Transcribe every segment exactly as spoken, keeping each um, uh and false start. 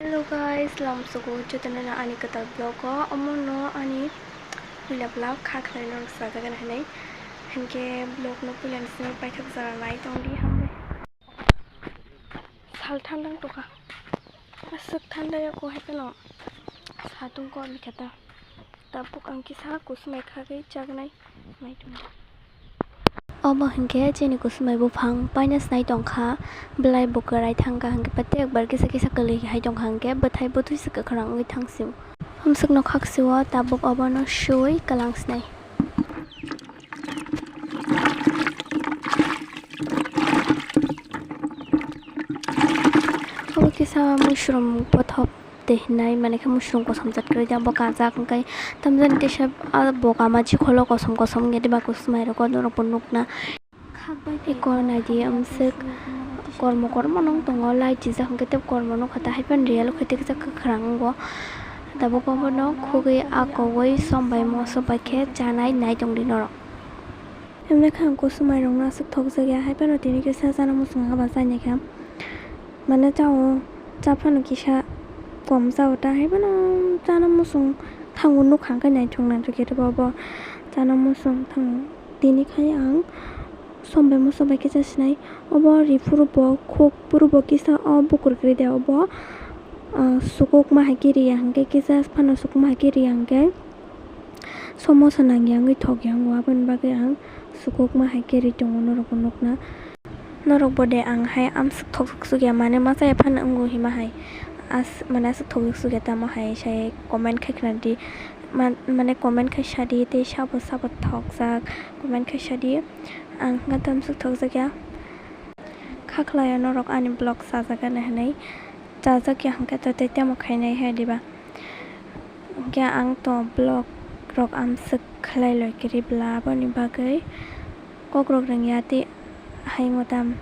Hello guys, lamsogo jotono ani kwtal vlog o, omono ani puila vlog kha khlai norok sajagana hinwi. Hinkhe vlog no puila ni simi paithak jora nai tongdi hambai. Sal thanda wng tongkha. Aswk thanda yago hai phano. Satung kor likha ta. Tabuk ang kisa kusumai khagwi chagnai nai tongdi. Omo hinkhe chini kusumai buphang paina snai tongkha, belai bo kwrai thangkha hinkhe patek bar kisa kisa kwlwi hai tongkha hinkhe bwthai bwtwi se kwkhwrang wngwi thangsio. Hamswkno khaksio tabuk obono sui kwlang snai. Obo kisa mushroom bothop tei hinai mane khe mushroom kosom chat kwrwi da bo kajak hwnkhe tamjani teisa bo kama chikholo kosom kosom wngya diba kusumai rok norok bo nukna. Eko naidi amswk kormo kormo nung tongo light rijak hwnkhe tei kormo nukha ta haiphano real khe tei kisa kwkhwrang wngo tabuk obono khugwi akowi som bai moso bai khe chanai nai tongdi norok. Himlai khe ang kusumai rokno aswk thokjakya haiphano tini kisa chana muchung aba chainai kha. Mane chao, cha phano kisa kom chao ta, hai phano chana muchung thango nukha hwnkhe naithok naithok khe bo chana muchung thango. Tini khai ang som bai moso bai khe cha sinai. Obo ri phuru bo khuk phuru bo kisa o bukur kwrwi de obo, ah, sukukma hai khe riya hwnkhe kisa phano sukukma hai khe riya hwnkhe. Somosa nangya wngwi thokya wngo, aboni bagwi ang sukukma hai khe ri tongo norokno nukna. Norok bo de ang hai amswk thokjak sukya, mane machaya phano wngo hima hai. As-, mane aswk thokjak sukya tamo hai sai comment khai khna di. Man-, mane comment khai sa di tei sabo sabo thokjak comment khai sa di. Ang hwnkhe tamswk thokjak ya. Kha khlai o norok ani vlog chajak gana hinwi. Chajak ya hwnkhe to tei tamo khainai hai diba? Hwnkhe ang to vlog rok amswk khlai loi kwrwi bla, aboni bagwi kok rok rwngya tei haino tam.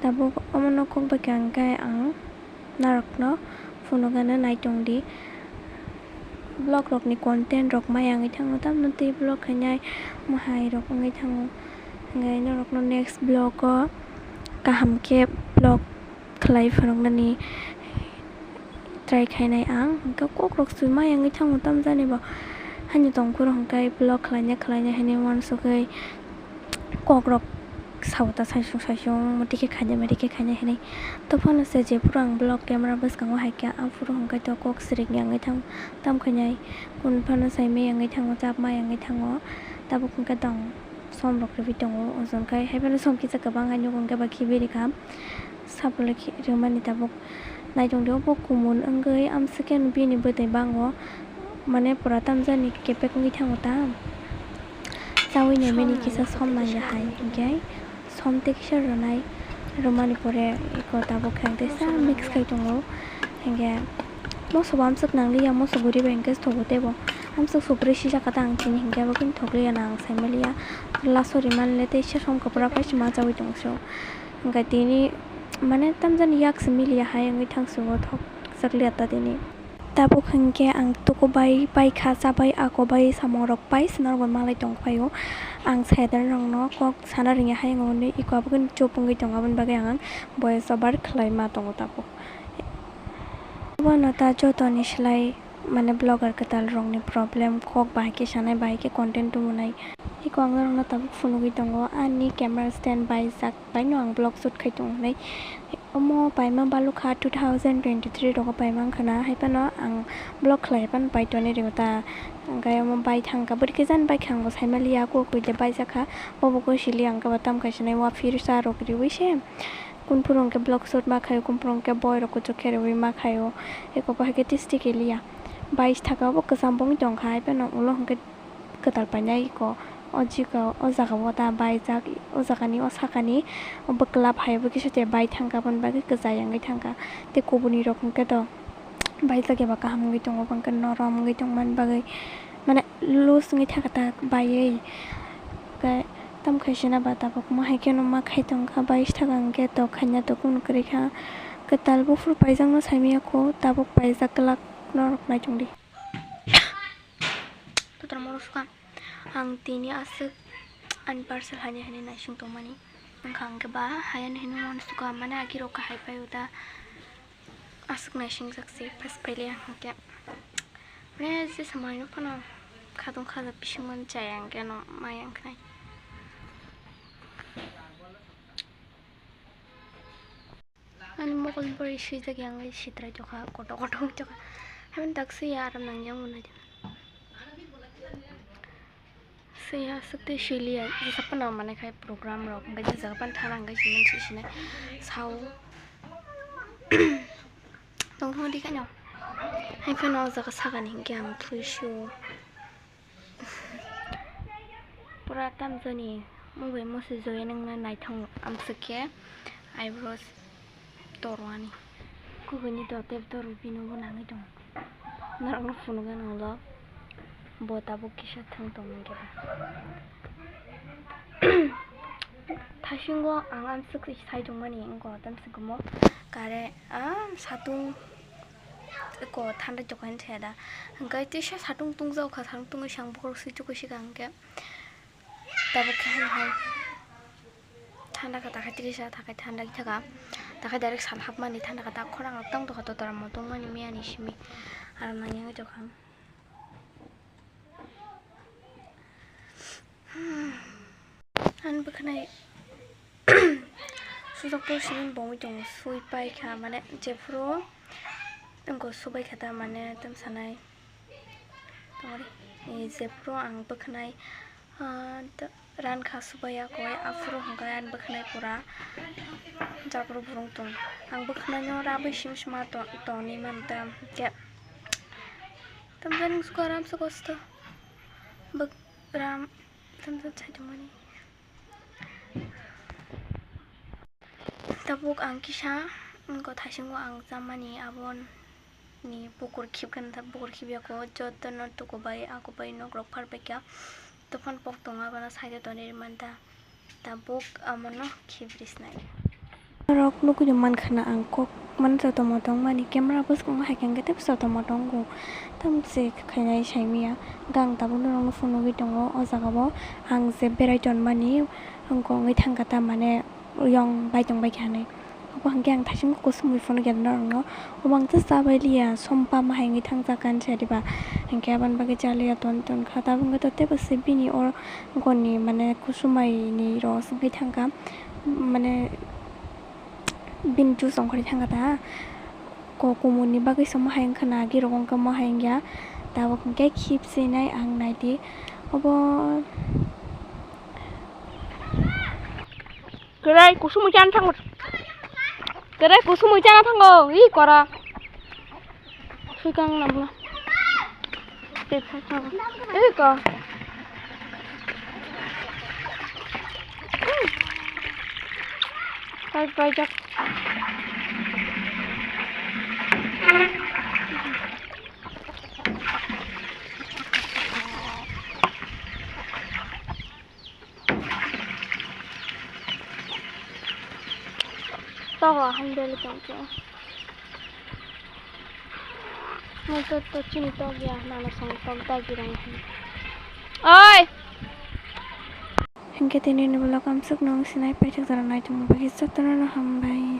Tabuk omono kok bai kha hwnkhe ang norokno phunukgano nai tongdi. Vlog rokni content rok maya wngwi thango, tamno tei vlog khainai mwhai rok wngwi thango. Hwnkhe norokno next vlog o kaham khe vlog khlai phunuknani try khainai ang. Hwnkhe kok rok swi maya wngwi thango tamjani bo. Haino tong phuru hwnkhe vlog khlaina khlaina hinwi uansukgwi kok rok sao ta saisung saisung motike khaina motike khaina hinwi. To phano se jephuru ang vlog camera bwskango hai khe aphuru hwnkhe to kok srikya wngwi thango. Tamo khainai kun phano sai maya wngwi thango, chap maya wngwi thango. Tabuk hwnkhe tong som rok rwui tongo, ojon khai hai phano som kisa kwbang hai nugo hwnkhe ba khibi rikha. Sabole khi-, rwmani tabuk naitong di, obo kumun wngwi amswk khe bini bwtwi bango, mane pura tamjani kepek wngwi thango ta. Chaui naimani kisa som nangya hai, hinkhe som tei kisa rwnai, rwmani pore eko tabuk khe ang teisa mix khai tongo, hinkhe moso bo amswk nangliya, moso guri bai hinkhe thogo teibo, amswk subrwi sijak kha ta ang chini hinkhe abo khe thokliya na ang saimaliya, laso rimanle teisa som kwpra paisa ma chaui tongso. Hwnkhe tini, mane, tamjani yak se miliya hai wngwi thangsugo, thokjak liya ta tini. Tabuk hwnkhe ang tuku bai paikha, cha bai, ako bai, samung rok pai se norok bai malai tong phaio. Ang saidan rokno kok sana rwngya hai wngwi eko aboni chup wngwi tongo, aboni bagwi ang voice over khlai ma tongo tabuk. Bono ta jotoni slai. Mane vlogger kwtal rokni problem, kok bahai khe sanai, bahai khe content tubu nai. Eko ang norokno tabuk phunugwi tongo, ani camera stand baijak baino ang vlog shoot khai tongo hinwi. Omo paima balukha two thousand twenty-three rogo paima wngkha na, hai phano ang vlog khlai phano pai tonwi rw ta. Hwnkhe omo bai thangkha, bwrwi khe jani bai kha ang bo saimaliya, kok koi de baijak kha, obo khe sili ang khe bo tam khai sanai, waphir sa rok riwi se. Kunphuru hwnkhe vlog shoot ma khaio, kunphuru hwnkhe boi rok kuchuk khe rwui ma khaio. Eko bahai khe tisti kiliya. Bais thaka obo kwcham bo wng tongkha, hai phano ulo hwnkhe kwtal painai eko. O jika o jaga o ta baijak, o jaga ni o saka ni o bwkla phai bo kisa te bai thangkha, aboni bagwi kwchai wngwi thangkha. Tei kubuni rok hwnkhe to baijak ya ba kaham wngwi tongo, bo hwnkhe norom wngwi tongmani bagwi. Mane loose wngwi thaka ta baiwi. Hwnkhe tamo khai sina ba tabuk ma hai kheno ma khai tongkha, bais thaka hwnkhe tok khaina tok kunu kwrwi kha. Kwtal buphuru paijakno saimanya kho, tabuk paijak glak norok naichongdi. Totra morok suka ang tini aswk ani parcel haini haini naising tongmani. Wngkha hwnkhe ba hayani hino uansukha, mane agirok kahai paio ta. Aswk naisingjak se, pas pailai ang hwnkhe. Mane je samai no phano khatung khaja bisingmani chaya hwnkhe no maya wngkhnai. Ani mokol bori swijak yang sitrai tokha, kotor kotor tokha. Haibini tak swiya aram nangya mwnai. Swiya aswk tei swiliya, jesa phano manai khai program rok, hwnkhe je jaga phano thana hwnkhe simi se sinai sao. Tongthok di khaino. Hai phano o jaga sakani hwnkhe ang thwi sio. Pura tamjani mung bai mose joya nangna naithok amswk khe eyebrows torwani. Kubuini dotep dorwi bino bo nangwi tongo. Norokno phunukgwi nanglo bo tabuk kisa thwng tongmani khe ba. Thasingo ang amswk sai tongmani wngkha tamswk omo kare, ah, satung. Eko thanda jokha ni thaya da. Hwnkhe tisa satung tungjak kha, satung tungwi sang bokhorok swi chukwi sika hwnkhe. Tabuk khe hai hai thanda kha, takhai tisa, takhai thanda khe thaka. Takhai direct sal hapmani thanda kha, tak khorang rok tang tokha, totora motong mani miyani simi. Aram nangya wngwi tokha. Ani bwkhwnai sujak pore simi bongwi tongo, sui paikha, mane jephuru wngkha subaikha ta, mane tamo sanai tongori, jephuru ang bwkhwnai, ah, rankha subaiya koi, aphuru hwnkhe ani bwkhwnai pura jabru burung tong. Ang bwkhwnaino rabwi sim sima to-, tongni manta, hwnkhe tamjani sukha aramse kosto. Bwk-, ram tamjani saitongmani. Tabuk ang kisa, wngkha thaisingo ang chamani aboni bukur khibgani, bukur khibya kho, jotono tukubai, akubai nokrok pharbaikha. Tophon pok tongo, abono side o tonwi rwmani ta. Tabuk amono khibri sinai. Norok nugwi mankha na ang kok mano joto motong mani camera bwskango hai khe tei joto motong go. Tamo se khainai saimanya. Hwnkhe ang tabuk norokno phunugwi tongo o jaga o ang je berai tonmani wngkha wngwi thangkha ta mane. Yong bai tong bai kha hinwi. Obo hwnkhe ang thaisingo kusumui phunukya norokno. Obo ang just chabai liya, som pama hai wngwi thangjak kha hinwi sa diba. Hwnkhe aboni bagwi cha liya ton ton kha. Tabuk wngkha to teibo se bini o goni mane kusumaini rok wngwi thangkha. Mane bini juice ongkhorwi thangkha ta. Ko kumuni bagwi se omo hai wngkha na, agi rok wngkha omo hai wngya. Tabuk hwnkhe khip swnai ang naidi. Obo. Kwrai kusumui chana thango. Kwrai kusumui chana thango. Ih, kora. Swikang nabla. Tei phai thango. Ih, ko. Pai, paijak. Togo handle tongkhe. Motor to chini tok ya, nana song tok dagi rang. Oi! Hingke tini ni vlog amsuk nung sinai paithak jora naitung bagwi jotono no hambai.